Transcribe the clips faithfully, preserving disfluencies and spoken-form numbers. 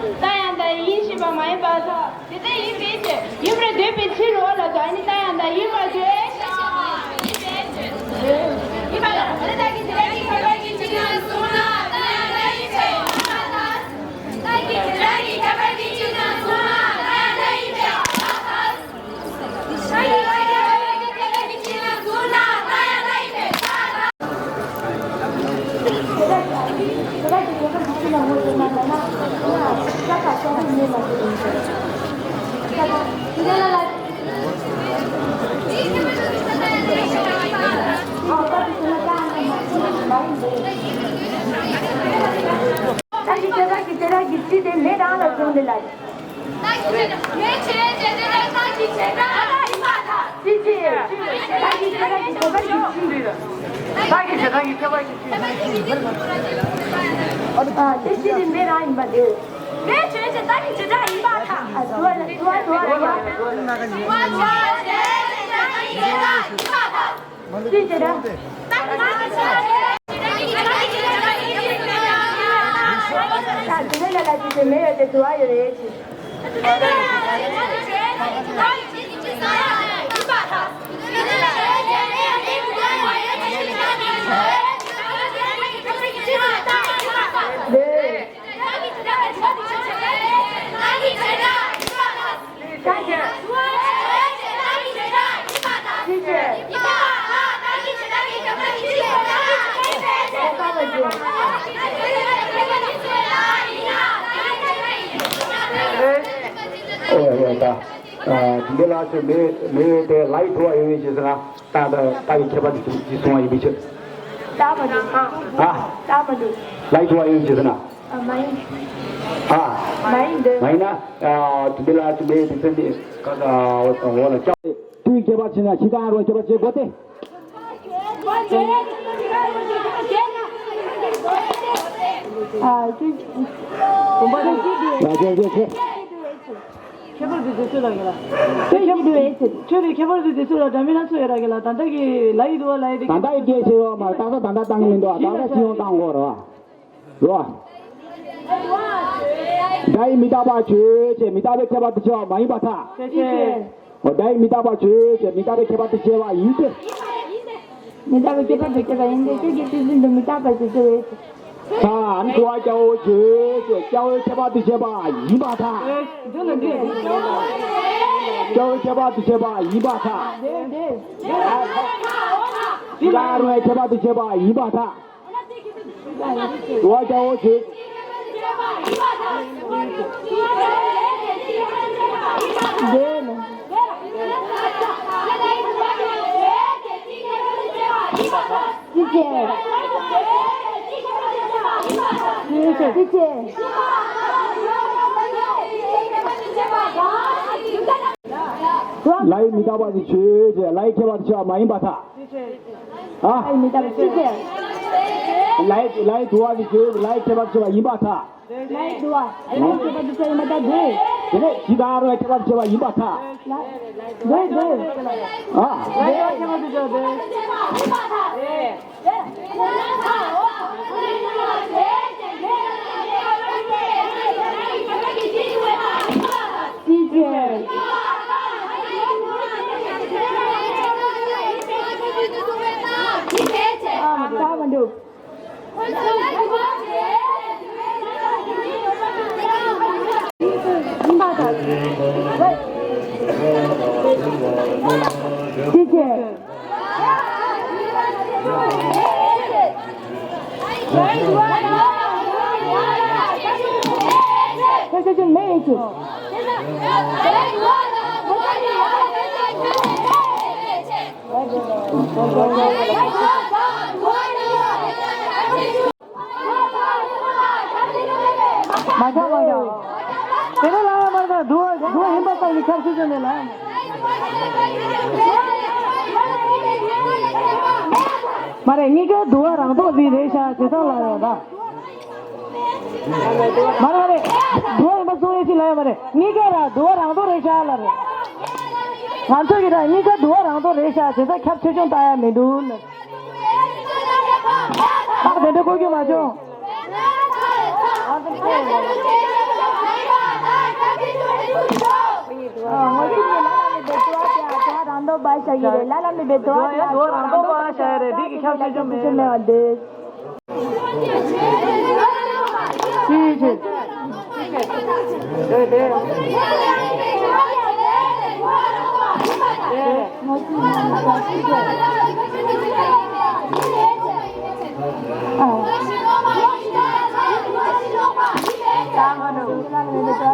ད་ཡང་ད་ཡིན་ཞེས་པ་མ་ཡིན་པར་ཐལ། དེ་ལྟར་ཡིན་པའི་ཕྱིར། ཡུམ་རེ་འདོད་པའི་ཕྱིར་རོ་ལ་ད་ནི། ད་ཡང་ད་ཡིན་པར་འདོད་ཞེས་པ་ཡིན་པའི་ཕྱིར། ཡིན་པ་ལ་ད་ནི་བདག་གིས་དེ་ལྟར་གྱི་ཁྱད་པར་གྱི་ཕྱིར་ན་གསུངས་ན། ད་ཡང་ད་ཡིན་ཞེས་པ་མ་ཡིན་པར་ཐལ། བདག་གིས་དེ་ལྟར་གྱི་ཁྱད་པར་གྱི་ཕྱིར་ན་གསུངས་ན། ད་ཡང་ད་ཡིན་ཞེས་པ་མ་ཡིན་པར་ཐལ། ད་ཀྱི་དེ་དག་གི་དེ་དག་གི་ཚིག་དེ་མེ་རང་ལ་བཟུང་སྟེ་ལ། ཅི་ཅི། ད་ཀྱི་དེ་དག་གི་དེ་དག་གི་ཚིག། ད་ཀྱི་དེ་དག་གི་ཁྱད་པར་གྱི་ཚིག། ཨ་དེ་ཅི་དེ་མེ་རང་ཡིན་པ་དེ། མེ་བྱས་ཏེ་ད་ཀྱི་བྱེ་བྲག་ཡིན་པར་ཐལ། ཨ་དུ་བ་ལ་དུ་བ་དུ་བ་ལ་ཡ། ཅི་བྱེད་ད། ད་དེ་ལ་ལ་ཅི་བྱེད་མེ་ཡོད་དེ་དུ་བ་ཡོད་རེད་ཅི། ཨོ་ཡ་ཡ་ད། ཨ་འདི་ལ་ཚེ་མེ་མེ་དེ་ལའི་དུ་བ་ཡོད་ཡོད་ཅེས་ཟེར་ན། ད་ད་ད་ཡི་ཁྱད་པར་དུ་ཅི་གསུང་བ་ཡིན་པའི་ཕྱིར། ད་མ་འདུག་ཨ། ད་མ་འདུག་ལའི་དུ་བ་ཡོད་ཅེས་ཟེར་ན། ཨ་མ་ཡིན། ཨ། མ་ཡིན་འདི། མ་ཡིན་ན། ཨ་འདི་ལ་ཚེ་མེ་དེ་ཚེ་འདི་ཀ་ཀ་འོ་ལ་ཀྱང་། དུས་ཁྱད་པར་ཕྱིན་ན་ཕྱི་དང་རོ་ཁྱད་པར་བྱེད་དགོས་ཏེ། ཨ་ཅི། བུམ་པ་དང་། ཡ་ཅི་ཅི་ཅི། ཁྱད་པར་དུ་དུས་ཚོད་ལ་གི་ལ། ཁྱད་པར་དུ་དུས་ཚོད། ཁྱོད་ཀྱི་ཁྱད་པར་དུ་དུས་ཚོད་ལ་འདྲ་མིན་སྣ་ཚོགས་ཡོད་ར་གི་ལ། ད་ལྟ་གི་ལ་ཡི་དུ་བ་ལ་ཡི་དེ། ད་ལྟ་ཡི་སྐད་ཆེ་བ་མ་ད་ལྟ་ད་ལྟ་བཏང་མི་འདུག་ད་ལྟ་སྤྱི་ཡོངས་བཏང་དགོས་ར། རོ། སྒྲ་ཡིས་མི་རྟག་པ་བརྗོད་ཅེས་མི་རྟག་པའི་ཁྱད་པར་དུ་ཕྱེ་བ་མ་ཡིན་པར་ཐལ། ཨོ་སྒྲ་ཡིས་མི་རྟག་པ་བརྗོད་ཅེས་མི་རྟག་པའི་ཁྱད་པར་དུ་ཕྱེ་བ་ཡིན་ཏེ། མི་རྟག་པའི་ཁྱད་པར་དུ་ཕྱེ་བ་ཡིན་ཏེ་ཁྱོད་ཀྱི་ཚིག་ཟིན་དུ་མི་རྟག་པ་ཞིག་ཚོལ་བས། ད་ཨ་ནི་དུ་བ་སྐྱ་བོ་བརྗོད་ཅེས་སྐྱ་བོའི་ཁྱད་པར་དུ་ཕྱེ་བ་ཡིན་པར་ཐལ། སྐྱ་བོའི་ཁྱད་པར་དུ་ཕྱེ་བ་ཡིན་པར་ཐལ། འདི་ལ་རུང་བའི་ཁྱད་པར་དུ་ཕྱེ་བ་ཡིན་པར་ཐལ། དུ་བ་སྐྱ་བོ་བྱེད། ཅི་བྱེད། ཅི་བྱེད། ལའི་མི་རྟག་པ་ཞིག་བྱོས་ཅེས་ལའི་ཁྱད་པར་དུ་ཕྱེ་བ་མ་ཡིན་པར་ཐལ། ཨ། ལའི་མི་རྟག་པ་ཅི་བྱེད། ལའི་ལའི་དུ་བ་ཞིག་བྱོས་ལའི་ཁྱད་པར་དུ་ཕྱེ་བ་ཡིན་པར་ཐལ། ལའི་དུ་བ་ལའི་ཁྱད་པར་དུ་ཕྱེ་བ་ཡིན་པར་ཐལ། དེ་ནས་ཇི་ལྟར་རུང་ཁྱད་པར་དུ་ཕྱེ་བ་ཡིན་པར་ཐལ། ལའི་དུ་བ། ཨ། ལའི་དུ་བ་ཁྱད་པར་དུ་ཕྱེ་བ་ཡིན་པར་ཐལ། ཅི་བྱེད། ཨ་མ་ད་མ་འདུག་ཅི་བྱེད། ཨ་ཁ་མ་ཁ། དེ་ནས་ལ་ཡ་མར་ཁ་དུ་བ་དུ་བ་ཧིན་པ་ཏང་ནི་ཁྱབ་ཆུ་ཆུ་ནས་ལ་ཡ། མ་རེད། གཉིས་ཀ་དུ་བ་རང་ཐོག་ཟིག་རེད་ཤག་ཇེ་སང་ལ་ཡ་ད། མ་རེད་མ་རེད། དུ་བ་ཧིན་པ་སུ་རེད་ཅི་ལ་ཡ་མ་རེད། གཉིས་ཀ་ར་དུ་བ་རང་ཐོག་རེད་ཤག་ལ་རེད། ང་ཚོ་གི་ར་གཉིས་ཀ་དུ་བ་རང་ཐོག་རེད་ཤག་ཇེ་སང་ཁྱབ་ཆུ་ཆུ་ལྟ་ཡ་མི་འདུག་ལ། ཨ་དེ་འདྲ་བཀོད་རྒྱུ་མ་བྱུང་། ལ་ལ་མི་བེ་ཏོ་ཨ་ཏེ་ཨ་ཏོ་རང་དོ་བ་ཤ་གི་རེད། ལ་ལ་མི་བེ་ཏོ་ཨ་ཏེ་ཨ་ཏོ་རང་དོ་བ་ཤ་ཡ་རེད། འདི་གི་ཁྱབ་ཆེ་ཆུང་མེད། ཆུ་ཆུང་མེད་པ་འདི། ཆུ་ཆུང་།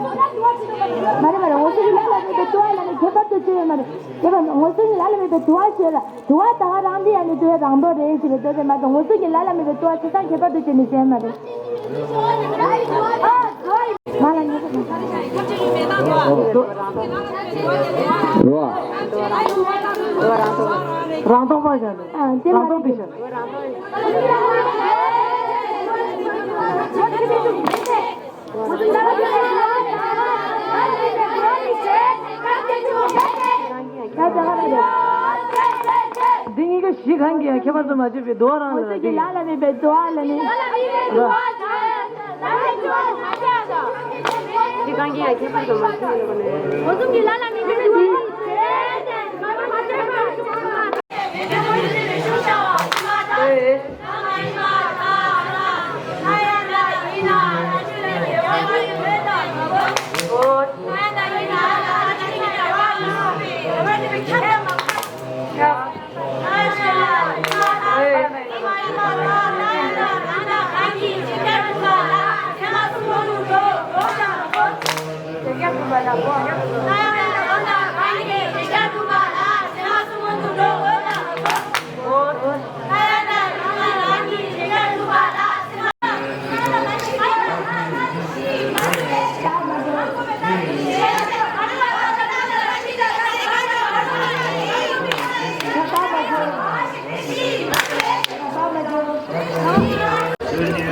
མ་རེད་མ་རེད། ངོ་སྲུང་གི་ལ་ལ་མེད་པའི་དུ་བ་ལ་ནི་ཁྱད་པར་དུ་ཆེ་ཡོད་མ་རེད། ཁྱད་པར་ངོ་སྲུང་གི་ལ་ལ་མེད་པའི་དུ་བ་ཞེས་ལ་དུ་བ་ད་ག་རང་འདི་ཡ་ནི་དུ་བའི་རང་དོ་རེད་ཞེས་པའི་དོན་དེ་མ་གཏོགས་ངོ་སྲུང་གི་ལ་ལ་མེད་པའི་དུ་བ་ཆེ་ས་ཁྱད་པར་དུ་ཆེ་ནི་ཞེས་མ་རེད། ང་ལ་ཉེ་རོ། རང་རྟོགས་པ་བཞག་ནས། ཨ་དེ་མ་རང་རྟོགས་དེ་བཞག་ནས། འདི་གཉིས་ཀ་གཞི་གང་གིས་ཡང་ཁྱད་པར་དུ་མ་ཆོད་པའི་དུ་བ་རང་ལ་ལ་དེ། ལ་ལ་མེད་པའི་དུ་བ་ལ་ནི། གཞི་གང་གིས་ཡང་ཁྱད་པར་དུ་མ་ཆོད་པའི་དུ་བ། ངོ་སྲུང་གི་ལ་ལ་མེད་པའི་དུ་བ།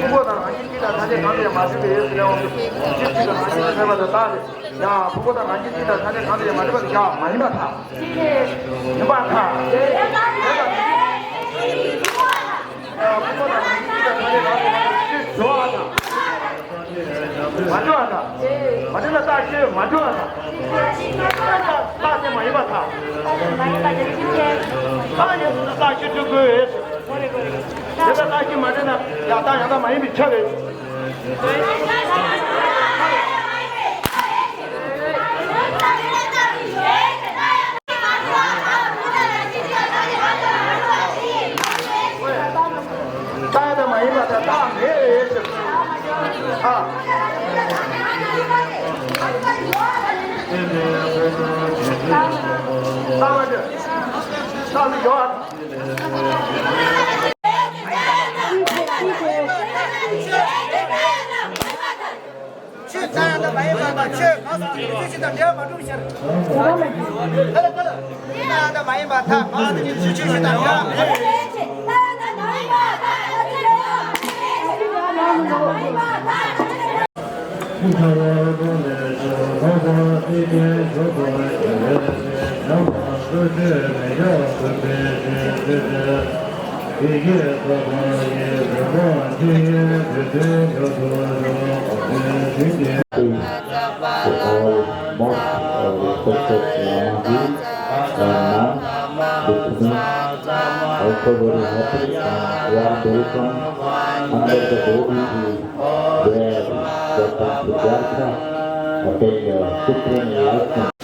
ཕུང་པོ་དང་རང་བཞིན་གཅིག་དང་ཐ་དད་གང་དུ་ཡང་མ་གྲུབ་པའི་ཡུལ་ཟེར་ཡང་གཅིག་གཅིག་དང་རང་བཞིན་གྱིས་མེད་པ་དང་རྟག་སྟེ། ཡང་ཕུང་པོ་དང་རང་བཞིན་གཅིག་དང་ཐ་དད་གང་དུ་ཡང་མ་གྲུབ་པ་དེ་ཀྱང་མ་ཡིན་པར་ཐལ། ཡིན་པར་ཐལ། ཡང་ཕུང་པོ་དང་རང་བཞིན་གཅིག་དང་ཐ་དད་གང་དུ་ཡང་མ་གྲུབ་པའི་ཕྱིར་གྲོལ་བར་ཐལ། མ་གྲུབ་པར་ཐལ། མ་གྲུབ་ན་རྟགས་ཆོས་མ་གྲུབ་པར་ཐལ། རྟགས་དེ་མ་ཡིན་པར་ཐལ། རྟགས་ཡིན་ན་རྟགས་ཆོས་གྲུབ་དགོས། དེ་ལྟར་རྟགས་ཆོས་མ་གྲུབ་ན་ཡང་དག་ཡང་དག་མ་ཡིན་པས་ཁྱབ་པས། རྟགས་དང་མ་ཡིན་པ་དང་རྟགས་མེད་པའི་ཕྱིར། ཨ། རྟགས་མ་གྲུབ། རྟགས་མི་འགྲོ་བ། ཆོས་རྟགས་ཡང་དག་མ་ཡིན་པ་དང་ཆོས་གང་ཟག་གི་ཆོས་ཅིག་དང་འབྲེལ་བ་མ་གྲུབ་ཕྱིར། རྟགས་ཡང་དག་མ་ཡིན་པ་ཐལ། གང་ཟག་གི་ཆོས་ཅིག་དང་འབྲེལ་བ་མེད། All most, uh, respected Lama ji and ma'am, the students, also very happy and warm welcome under the Bodhi tree where the Bhante Siddhartha attained the supreme enlightenment.